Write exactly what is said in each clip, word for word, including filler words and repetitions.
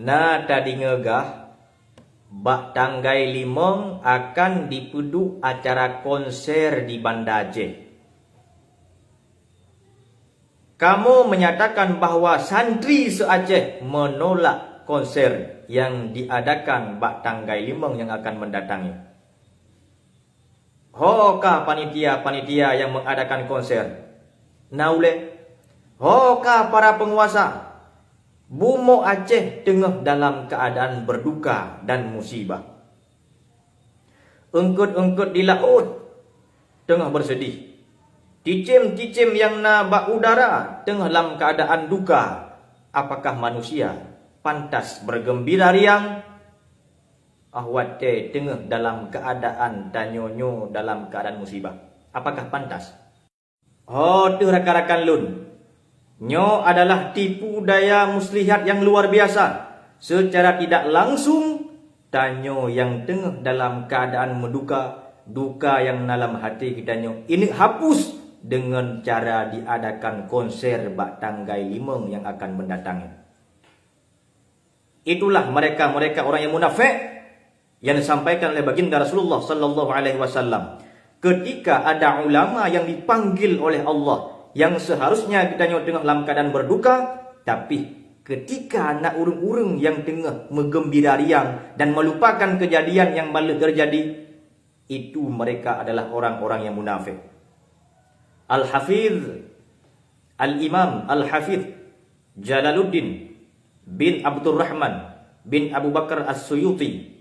Na tadeungoe gah, bak tanggai limong akan dipeuduek acara konser di Banda Aceh. Kamoe menyatakan bahwa santri se-Aceh menolak konser yang diadakan bak tanggai limong yang akan mendatangi. Ho ka panitia-panitia yang mengadakan konser? Na ulée? Ho ka para penguasa? Bumoe Aceh teungoh dalam keadaan berduka dan musibah. Eungkot-eungkot di laôt teungoh bersedih. Cicém-cicém yang na bak udara teungoh lam keadaan duka. Apakah manusia pantas bergembira riang? Ah watée teungoh dalam keadaan tanyoe nyoe dalam keadaan musibah, apakah pantas? Ho teuh rakan-rakan lôn, nyoe adalah tipu daya muslihat yang luar biasa. Secara tidak langsung, tanyoe nyang teungoh dalam keadaan meuduka, duka nyang na lam até geutanyoe ineuk hapus deungon cara diadakan konser bak tanggai limong nyang akan mendatang. Itulah mereka-mereka orang yang munafik yang disampaikan oleh Baginda Rasulullah sallallahu alaihi wasallam. Ketika ada ulama yang dipanggil oleh Allah, yang seharusnya geutanyoe teungoh lam keadaan berduka, tapi ketika na ureuëng-ureuëng yang teungoh meugeumbira riang dan melupakan kejadian yang baru terjadi, itu mereka adalah orang-orang yang munafik. Al-Hafiz Al-Imam Al-Hafiz Jalaluddin bin Abdurrahman bin Abu Bakar As-Suyuti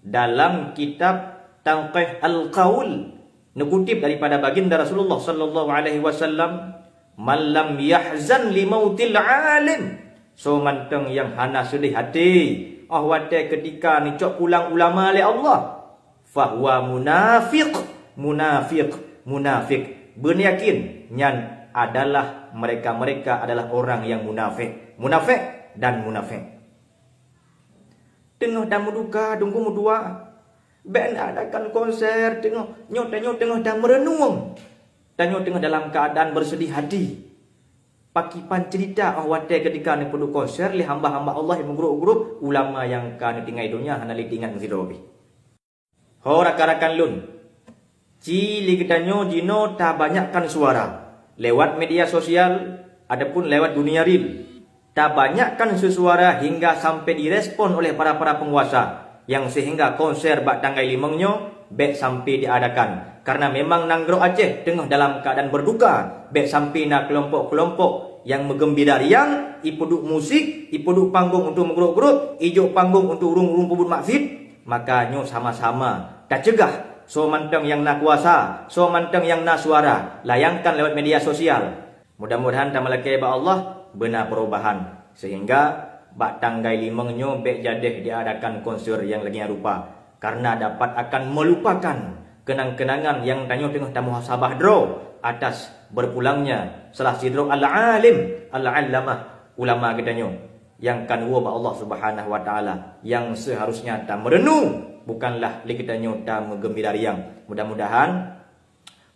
dalam kitab Tanqih Al-Qaul neukutip daripada Baginda Rasulullah sallallahu alaihi wasallam, "Man lam yahzan li mautil alim," soe mantong nyang hana seudeh até óh watée keutika neucok pulang ulama lé Allah, fahuwa munafiq, munafiq, munafiq. Beuneukun nyan adalah mereka-mereka adalah orang yang munafik. Munafik dan munafik. Teungoh tameuduka, teungoh meuduka. Bék adakan konser teungoh, nyoe tanyoe teungoh tameureunung. Tanyoe teungoh dalam keadaan bersedih hati. Pakiban cerita óh watée keutika neupeuduek konser lé hamba-hamba Allah nyang meugrôp-grôp, ulama nyang ka neutinggai donya hana lé teuingat sidroe pih. Ho rakan-rakan lôn, ci lé geutanyoe jinoe tabanyakkan suara lewat media sosial ataupun lewat dunia real. Tabanyakkan seusuara hingga sampai direspon oleh para-para penguasa, nyang sehingga konser bak tanggai limong nyoe bék sampai diadakan. Karena memang nanggroe Aceh teungoh dalam keadaan berduka, bék sampai na keulompok-keulompok nyang meugeumbira riang, ipeuduek musik, ipeuduek panggong untuk meugrôp-grôp, ijok panggong untuk ureuëng-ureuëng peubuet maksiet, maka nyoe sama-sama tacegah soe mantong nyang na kuasa, soe mantong nyang na suara, layangkan lewat media sosial. Mudah-mudahan tameulakée bak Allah beuna perubahan, sehingga bak tanggai limong nyoe bék jadeh diadakan konser nyang lagée nyan rupa, karena dapat akan melupakan kenang-kenangan nyang tanyoe teungoh tamuhasabah droe atas berpulangnya salah sidroe al-alim, al-allamah, ulama geutanyoe nyang ka neuwoe bak Allah Subhanahu wa Taala, nyang seuharusnya tameureunung, bukanlah lé geutanyoe tameugeumbira riang. Mudah-mudahan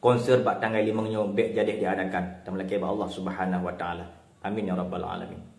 konser bak tanggai limong nyoe bék jadeh diadakan. Tameulakée bak Allah Subhanahu wa Taala. Amin ya rabbal alamin.